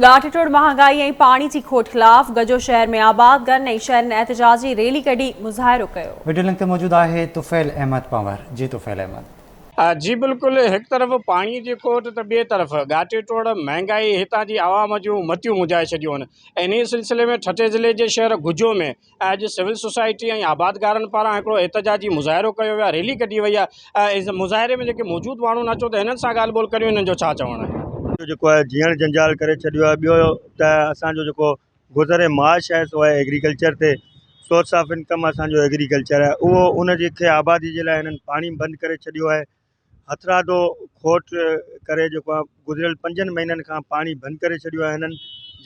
ڳاٽي ٽوڙ مهانگائي ۽ پاڻي جي کوٽ خلاف گجو شهر ۾ آبادگارن ۽ شهرين احتجاجي ريلي ڪڍي مظاهرو ڪيو. وڊيو لنڪ تي موجود آهي طفيل احمد پنهور جي طفيل احمد. جي بلڪل هڪ طرف پاڻي جي کوٽ ته ٻئي طرف ڳاٽي ٽوڙ مهنگائي هتان جي عوام جون متيون منجهائي ڇڏيون آهن انهي سلسلي ۾ ٺٽي ضلعي جي شهر گجو ۾ اڄ سول سوسائٽي ۽ آبادگارن پاران هڪڙو احتجاجي مظاهرو ڪيو ويو آهي ريلي ڪڍي وئي آهي ۽ مظاهري ۾ جيڪي موجود ماڻهو آهن اچو ته هنن سان ڳالهه ٻولهه ڪريون هنن جو ڇا چوڻ آهي. جو جيڪو آهي جيئڻ جنجال ڪري ڇڏيو آهي ٻيو ته اسان جو جيڪو گذر معاش آهي سو آهي ايگريڪلچر تي سورس آف انڪم اسان جو ايگريڪلچر آهي اهو ان جي کي آبادي جي لاء هنن پاڻي بند ڪري ڇڏيو آهي هٿرادو کوٽ ڪري جيڪو آهي گذريل پنجن مهينن کان پاڻي بند ڪري ڇڏيو آهي هنن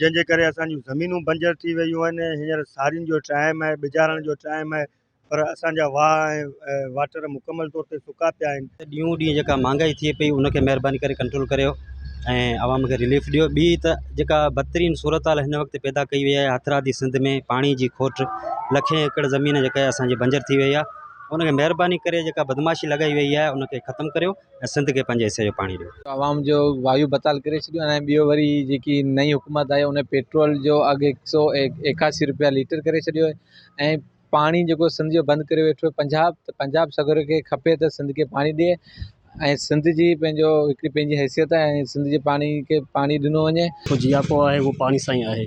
جنهن جي ڪري اسان جون زمينون بنجر ٿي ويون آهن هينئر سارين جو ٽائيم آهي ٻجارڻ جو ٽائيم آهي پر اسان جا واهه ۽ واٽر مڪمل طور تي سڪا پيا آهن. ڏينهون ڏينهن جيڪا مهانگائي ٿئي پئي ان کي مهرباني ڪري ڪنٽرول ڪريو ۽ عوام کي رليف ڏيو ٻي ته جيڪا بدترين صورتحال هن وقت پيدا ڪئي وئي آهي هٿرادي سنڌ ۾ پاڻي جي کوٽ لکين ايڪڙ زمين جيڪا آهي اسان جي بنجر ٿي وئي آهي ان کي مهرباني ڪري جيڪا بدمعاشي لڳائي وئي آهي ان کي ختم ڪريو ۽ سنڌ کي پنهنجي حصي جو پاڻي ڏيو. عوام جو وايو بتال ڪري ڇڏيو ۽ ٻيو وري جيڪي نئين حڪومت آئي ان پيٽرول جو اگهه هڪ سو ايڪاسي روپيا ليٽر ڪري ڇڏيو ۽ پاڻي جيڪو سنڌ جو بند ڪري ويٺو پنجاب ته پنجاب سگهرو کي کپي ته سنڌ کي پاڻي ڏي ۽ سنڌ جي پنهنجو هڪڙي پنهنجي حيثيت آهي ۽ سنڌ جي پاڻي کي پاڻي ڏنو وڃي. جيڪو جياپو آهي اهو پاڻي سان ئي آهي.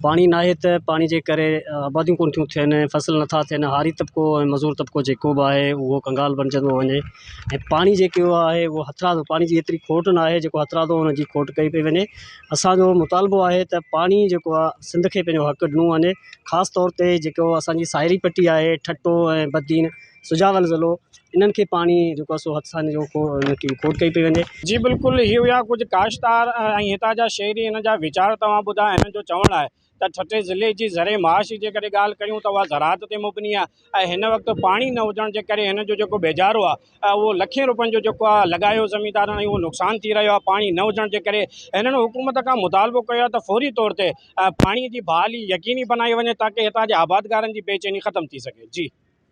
پاڻي ناهي ته پاڻي جي ڪري آباديون ڪونه ٿيون ٿين فصل نٿا ٿين هاري طبقو ۽ مزور طبقو جيڪو به آهي اهو ڪنگال بڻجندو وڃي ۽ پاڻي جيڪو آهي اهو هٿرادو پاڻي جي ايتري کوٽ ناهي جيڪو هٿرادو ان جي کوٽ ڪئي پئي وڃي اسانجو مطالبو آهي ته پاڻي جيڪو آهي سنڌ کي پنهنجو حق ڏنو وڃي خاص طور تي جيڪو اسانجي ساحلي پٽي آهي ٺٽو ۽ بدين سجاول ضلعو انهن کي پاڻي جيڪو آهي سو هٿ سان جو کوٽ ڪئي پئي وڃي. جي بلڪل هي هيا ڪجهه ڪاشتڪار ۽ هتان جا شهري هنن جا ويچار توهان ٻڌا هنن جو چوڻ آهي ته ٺٽي ضلعي جي زرعي معاش جي جيڪڏهن ڳالهه ڪريون ته اها زراعت تي مبني آهي ۽ هن وقت پاڻي نه هجڻ جي ڪري هنن جو جيڪو ٻيجارو آهي اهو لکين روپين جو جيڪو آهي لڳايو زميندارن ۽ اهو نقصان ٿي رهيو آهي پاڻي نه هجڻ جي ڪري هنن حڪومت کان مطالبو ڪيو آهي ته فوري طور تي پاڻي جي بحالي يقيني بنائي وڃي تاڪه هتان جي آبادگارن جي بيچيني ختم ٿي سگهي جي.